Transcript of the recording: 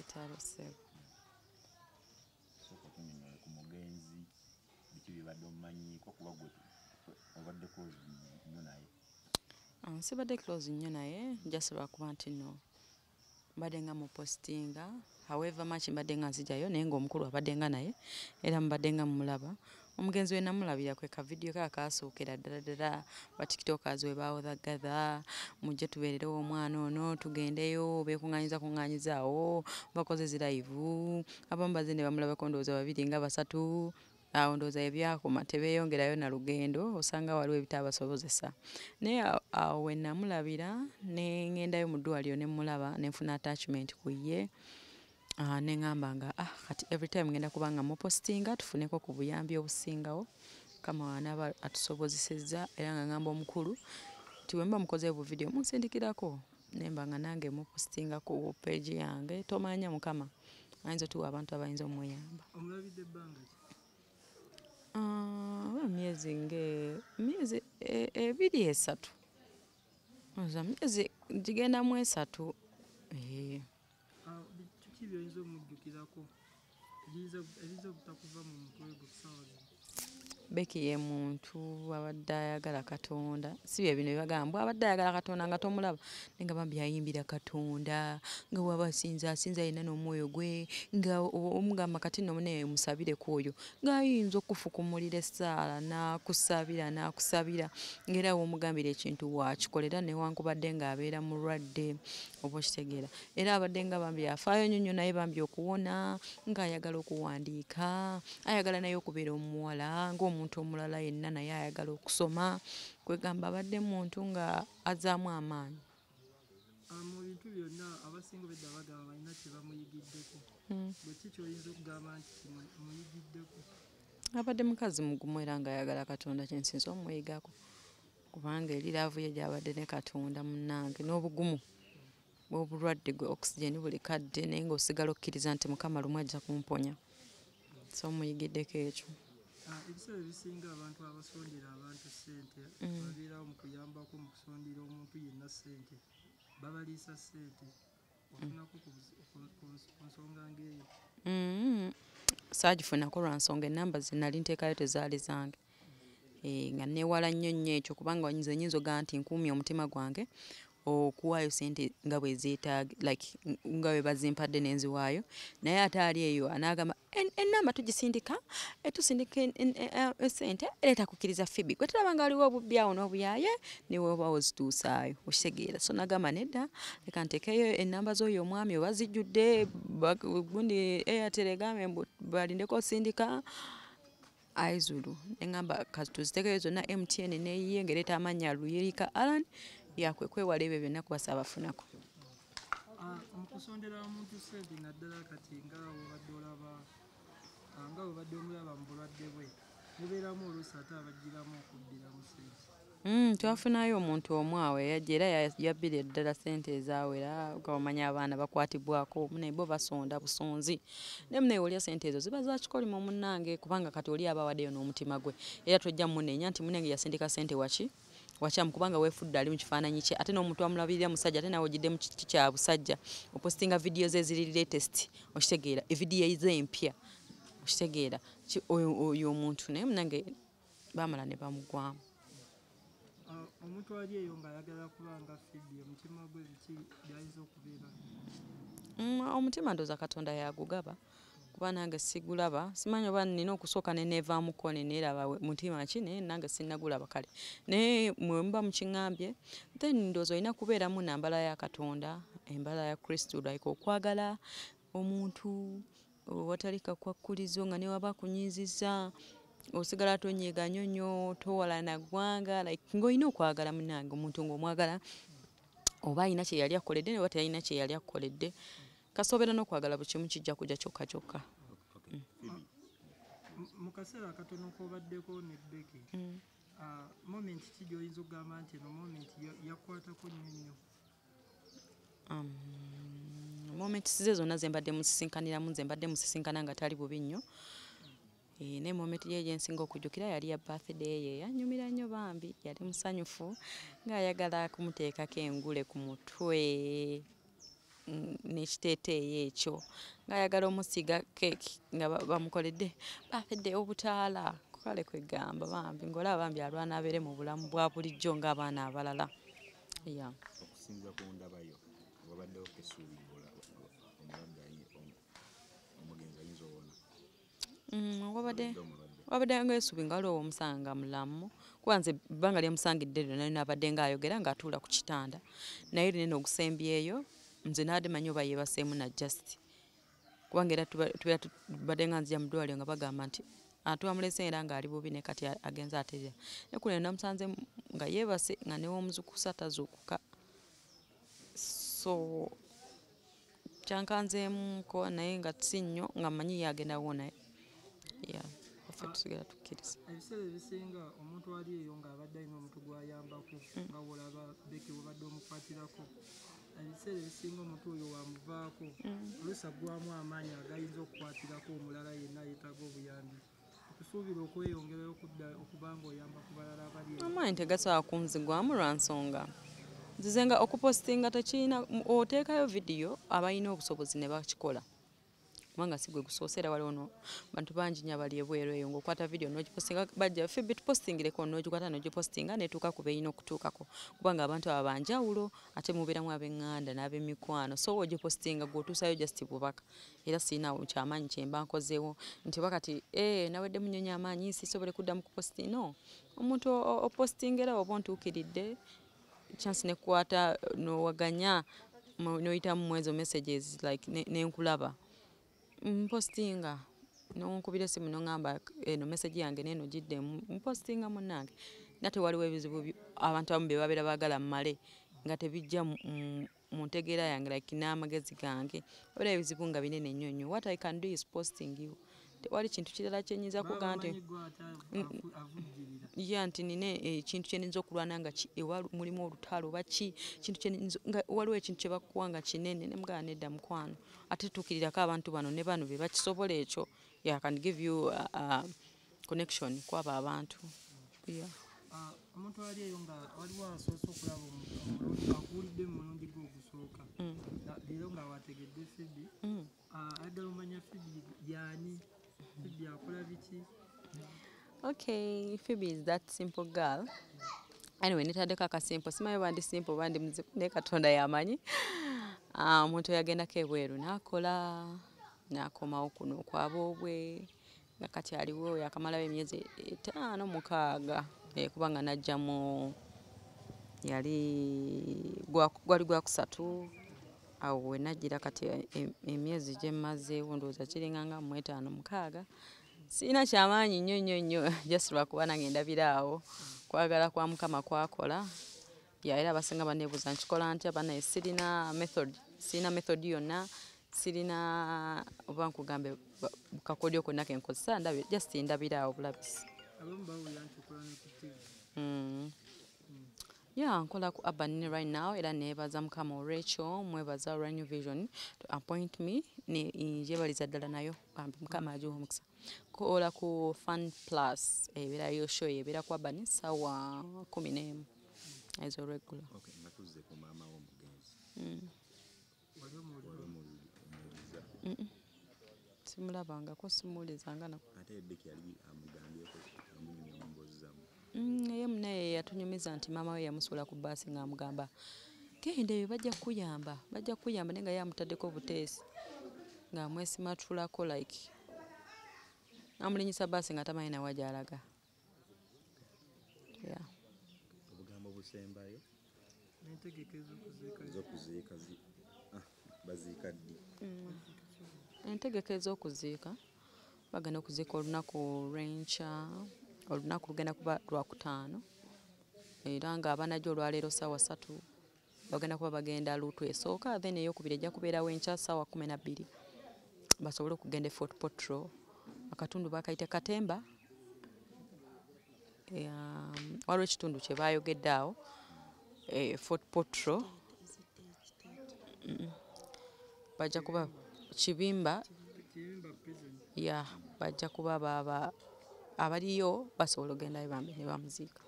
Kitalo ssebo. Sooka otunnyonnyole ku mugenzi, biki by'obadde omumanyiiko kuba gwe obadde close nnyo naye. Sibadde close nnyo naye, just lwakuba nti nno mbadde nga mupositinga, however much mbadde nga nzijayo, naye ng'omukulu abadde nga naye era mubadde nga mumulaba. Omugenzi we namulabira kwe ka video ke akaasookera ddala ddala ba tiktokers we baawozagatha mujje tubeererewo omwana ono, tugendeyo, beekuŋŋaanyiza kuŋŋaanyiza awo, bakoze zi live, abamu bazze ne bamulabako ndowooza babiri nga basatu, awo ndowooza ebyakoma tebeeyongerayo na lugendo, osanga waliwo ebitaabasobozesa. Naye awo we namulabira ne ŋŋendayo mu ddwaliro ne mmulaba ne nfuna attachment ku ye, ne ŋŋamba nga kati every time ŋŋenda kuba nga mupositinga tufuneko ku buyambi obusingawo, Mukama w'anaaba atusobozesezza. Era nga ŋŋamba omukulu nti bwe muba mukoze bu video munsindikirako ne mba nga nange mupositinga ku page yange, tomanya Mukama ayinza otuwa abantu abayinza omuyamba. Omulabidde ebbanga ki? Oba myezi myezi 2 3. Oza myezi gigenda mu 3. Kiki by'oyinza omujjukirako ebiyinza obutakuva mu mutwe gwo ssaawa zino? Becky ye muntu abadde ayagala Katonda, si bye bino bye bagamba abadde ayagala Katonda nga tomulaba, naye nga bambi ayimbira Katonda, nga bw'aba asinza asinza yenna n'omwoyo gwe, nga omugamba kati nno munne musabireko oyo, ng'ayinza okufukumulira essaala n'akusabira n'akusabira, ng'era w'omugambira ekintu waakikolera newankubadde ng'abeera mulwadde, oba okitegeera. Era abadde nga bambi afaayo nnyo nnyo naye bambi okuwona, ng'ayagala okuwandiika, ayagala naye okubeera omuwala ng'omuntu omulala yenna naye ayagala okusoma, kwegamba abadde muntu nga azzaamu amaanyi. Mu bintu byonna abasinga obwedda bagamba balina kye bamuyigiddeko. Bwe ki ky'oyinza okugamba nti muyigiddeko? Abadde mukazi mugumu era ng'ayagala Katonda, kye nsinze omuyigako, kubanga eri laavu ye gy'abadde ne Katonda munnange n'obugumu bw'obulwadde gwe oxygen buli kadde, naye ng'osigala okkiriza nti Mukama lumu ajja kumponya. So muyigiddeko ekyo. Ebiseera ebisinga abantu abasondera abantu ssente babeerawo mu kuyambako mu kusondera omuntu yenna ssente, babaliisa ssente, ofunako ku nsonga ng'eyo? Saagifunako lwa nsonga ennamba ze nali nteekayo tezaali zange. Nga neewala nnyo nnyo ekyo kubanga nze nnyinza okugamba nti nkuumye omutima gwange okuwaayo ssente nga bwe zeetaaga, like nga bwe bazimpadde ne nziwaayo, naye ate ali eyo anaagamba ennamba tugisindika, tusindika ssente era takukkiriza Phoebe, gwe tulaba nga waliwo obubbi awo n'obuyaaye ne bw'oba ozituusaayo, okitegeera. So nagamba nedda, leka nteekeyo ennamba z'oyo omwami oba zijjudde, gundi Airtel egambe mbu balindeko osindika Aizulu, ne ŋŋamba tuziteekeyo zonna MTN n'eyiye ng'ereeta amannya Luyirika Allan, yakwe kwewala ebyo byonna kuba saabafunako. Mu kusondera omuntu ssente naddala kati nga bw'obadde olaba, nga bw'obadde omulaba mu bulwadde bwe, mubeeramu oluusi ate abaggyiramu okubbiramu ssente. Twafunayo omuntu omu awo eyajja era yabbira ddala ssente ezaawera, nga omanyi abaana bakwatibwako naye bo basonda busonzi. Naye munnaye olya ssente ezo ziba za kikolimo munnange, kubanga kati oli aba awaddeyo n'omutima gwe, era tojja mmunenya nti munnange yasindika ssente waki wakyamu, kubanga weefudde ali mu kifaananyi kye, ate n'omuntu amulabirira musajja, ate naawe ogidde mu kiti kya busajja, opositinga video ze eziri latest, okitegeera, evidiyo ze empya, okitegeera, oyo omuntu naye munnange baamala ne bamugwamu. Omuntu ali eyo ng'ayagala kuba nga Phoebe, omutima gwe biki by'ayinza okubeera? Omutima ndowooza Katonda yagugaba, kuba nange sigulaba, simanyi oba nnina okusooka ne neevaamuko ne neeraba mutima ki, naye nange sinnagulaba kale. Naye mwe muba mukiŋŋambye, then ndowooza olina kubeeramu nambala ya Katonda, embala ya Kristo, like okwagala omuntu owatali kakwakkulizo nga ne waba akunyiizizza osigala tonyiiga nnyo nnyo, towalana ggwanga, like ng'olina okwagala munnange omuntu ng'omwagala, oba alina kye yali akukoledde oba teyalina kye yali akukoledde, kasita obeera n'okwagala buli kimu kijja kujja kyokka kyokka. Mu kaseera akatono k'obaddeko ne Becky, moment ki gy'oyinza okugamba nti eno moment yakwatako nnyo nnyo? Moments ze zonna ze mbadde musisinkaniramu, nze mbadde musisinkana nga tali bubi nnyo. Ne moment ye gye nsinga okujjukira yali ya birthday ye, yannyumira nnyo bambi, yali musanyufu ng'ayagala kumuteekako engule ku mutwe. n'ekiteeteeyi ekyo ng'ayagala omusiiga keeki nga bamukoledde birthday obutaala kale kwegamba bambi ng'olaba bambi alwana abeere mu bulamu bwa bulijjo ng'abaana abalala. Yeah. Okusinziira ku ndabayo wabaddewo essuubi omulwadde omugenzi ayinza owona? Wabadde nga essuubi nga waliwo omusanga mulamu, kuba nze ebbanga lyemusangidde lyonna lyonna abadde ng'ayogera ng'atuula ku kitanda, naye linene ogusembyeyo nze naadde manyi oba yeebaseemu na just kubanga era tubeera tubadde nga nzija mu ddwaliro nga bagamba nti twamulese era ng'ali bubi ne kati agenze aterera. Naye kuno namusanze nga yeebase nga ne w'omuzuukusa tazuukuka, so kyankanzeemuko naye nga si nnyo nga mmanyi ye agenda wona. Yeah, ffe tusigala tukkiriza. Ebiseera ebisinga omuntu ali eyo ng'abadde alina omuntu gw'ayambako nga bw'olaba Becky bw'obadde omukwatirako, ebiseera ebisinga omuntu oyo wamuvaako oluusi aggwamu amaanyi agayinza okukwatirako omulala yenna yeetaaga obuyambi. Okusuubira okweyongerayo okudda okuba ng'oyamba ku balala abali eyo. Amaanyi tegasobola kunzigwamu lwa nsonga nzize nga okupositinga tekirina, oteekayo vidiyo abalina obusobozi ne bakikola kubanga si gwe gusoose era waliwo no bantu bangi nnyo abali ebweru eyo ng'okwata vidiyo n'ogipostinga, bajja ffe bitupostingireko n'ogikwata n'ogipostinga n'etuuka ku beerina okutuukako kubanga abantu abo banjawulo ate mubeeramu ab'eŋŋanda n'ab'emikwano, so ogipostinga gw'otuusayo just bubaka. Era sirina kyamaanyi kye mba nkozeewo nti oba kati naweddemu nnyo nnyo amaanyi sisobole kuddamu kupositinga. No, omuntu opositinga era oba ontuukiridde chance nekukwata n'owaganya n'oyitamu mu ezo messages like nenkulaba mpostinga nonkubira essimu n'oŋŋamba eno message yange n'eno giddemu, mpostinga munnange. Nate waliwo ebizibu abantu abamu bye babeera baagala mmale nga tebijja mu ntegeera yange like n'amagezi gange, wabeera ebizibu nga binene nnyo nnyo. What I can do is posting you. Tewali kintu kirala kye nnyinza kugamba nti yeah, nti nina ekintu kye nnyinza okulwana nga mulimu olutalo oba ki kintu kye nnyinza nga waliwo ekintu kye bakuwa nga kinene ne mugamba nedda mukwano, ate tuukirirako abantu bano ne bano be bakisobola ekyo. Yeah, I can give you a connection kwabo abantu. Yeah. Omuntu ali eyo nga waliwo asoose okulaba akuwulidde mu mulundi gwe ogusooka leero nga wategedde Phoebe, ayagala omanya Phoebe y'ani, Phoebe akola biki? Okay, Phoebe is that simple girl. Anyway, netaddeko akasimple, simanyi oba ndi simple oba ndi muzibu naye Katonda y'amanyi. Omuntu eyagendako ebweru n'akola n'akomawo kuno okwaboobwe nga kati aliwo yakamalawo emyezi 5 6 kubanga najja mu yali gwali gwakusatu awo we najjira kati emyezi gye mmazeewo ndowooza kiringa nga mu 5 6. Sirina kyamaanyi nnyo nnyo nnyo just lwakuba nange ndabira awo kwagala kwa Mukama kwakola. Yeah, era abasinga banneebuuza nkikola ntya, bannaye sirina method, sirina method yonna, sirina oba nkugambe kakodyo konna ke nkozesa, just ndabira awo bulabisi. Abamu bawulira nti okola ne ku TV. Yeah, nkola ku Urban right now era neebaza Mukama olw'ekyo, mwebaza olwa New Vision to appoint me njebaliza ddala nayo bambi Mukama agiwe omukisa. Nkola ku Fun Plus ebeerayo show ebeera ku Urban ssaawa 11 ez'olweggulo. Okay, nga tuzze ku maama w'omugenzi. Wali omuwuliriza? Simulabangako, simuwulizanga nako. Ate Becky yali amugambyeko amunyumya mu mboozi zammwe? Ye munnaye yatunyumiza nti maama we yamusuula ku bbaasi ng'amugamba genda eyo bajja kukuyamba, bajja kukuyamba naye nga ye amutaddeko buteesi ng'amwesimatulako like amulinnyisa bbaasi nga tamanyi na wa gy'alaga. Yeah. Obugambo obusembayo? N'entegeka ez'okuziika baziika ddi? Entegeka ez'okuziika bagenda okuziika olunaku lw'enkya, olunaku lugenda kuba Lwakutaano era ng'abanajja olwaleero ssaawa 3 bagenda kuba bagenda luutu esooka, then ey'okubiri ejja kubeerawo enkya ssaawa 12 basobole okugenda e Fort Portal. Akatundu bakayita Katemba. Waliwo ekitundu kye baayogedde awo Fort Portal. Bajja kuba Kibimba, yeah, bajja kuba abaliyo basobola ogendayo bambi ne bamuziika.